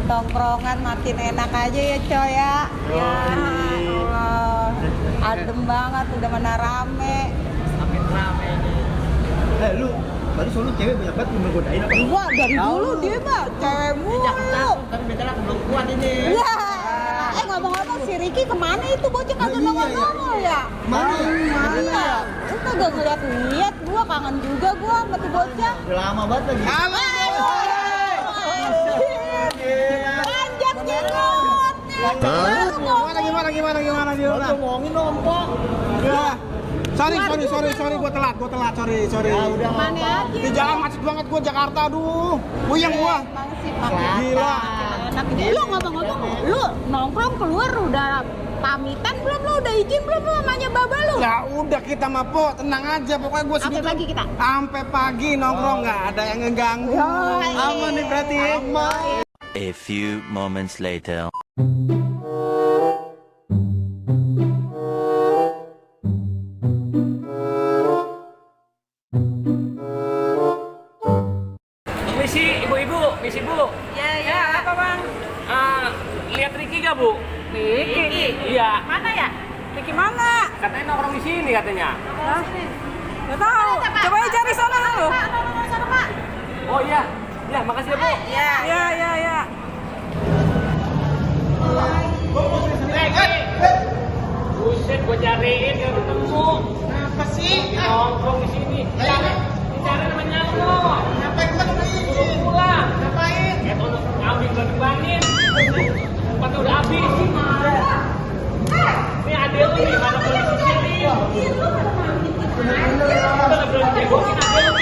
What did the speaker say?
tongkrongan makin enak aja ya coy ya. Ya Allah, adem banget, udah mana rame. Makin rame ini. Lu baru soalnya cewek banyak banget yang menggodain apa? Gua dari dulu dia mah cewek mulu. Tapi beda lah belum kuat ini. Ya, ngomong-ngomong si Ricky kemana itu bocah kagak nongol-nongol ya? Mana? Lu kagak ngeliat-liat, gua kangen juga gua sama tuh bocah. Udah lama banget lagi. Panjat jenggotnya. Gimana Lu ngomongin dong, Pok. Ya. Sorry, gua telat, sorry. Ya udah Mana aja? Di jalan macet banget gua Jakarta, aduh. Puyeng gua. Emang sih pakai Gila. enak gitu. Lu ngomong-ngomong, lu nongkrong keluar udah pamitan belum? Lu udah izin belum lu namanya baba lu? Ya udah kita mah Po, tenang aja pokoknya gua Sampai segitu. pagi kita? Sampai pagi nongkrong nggak ada yang ngeganggu. Aman nih berarti. Aman. A few moments later. Misi Bu. Ya, apa bang? Lihat Ricky gak Bu? Ricky? Iya. Mana ya? Ricky mana? Katanya nongkrong di sini katanya. Gak tahu. Coba aja cari sana lu. Sana Pak. Oh iya. Ya, makasih ya Bu. Ya. Buset, gua cariin gak ketemu. Apa sih? Nongkrong di sini. Dicari namanya lo. Ngapain gua nungguin? Pulang. Ngapain? Ya tolong ngambil gua dibanin. Tempatnya udah habis. Ini adil lu nih, mana boleh sendiri. Lu gak boleh jegokin adil lu.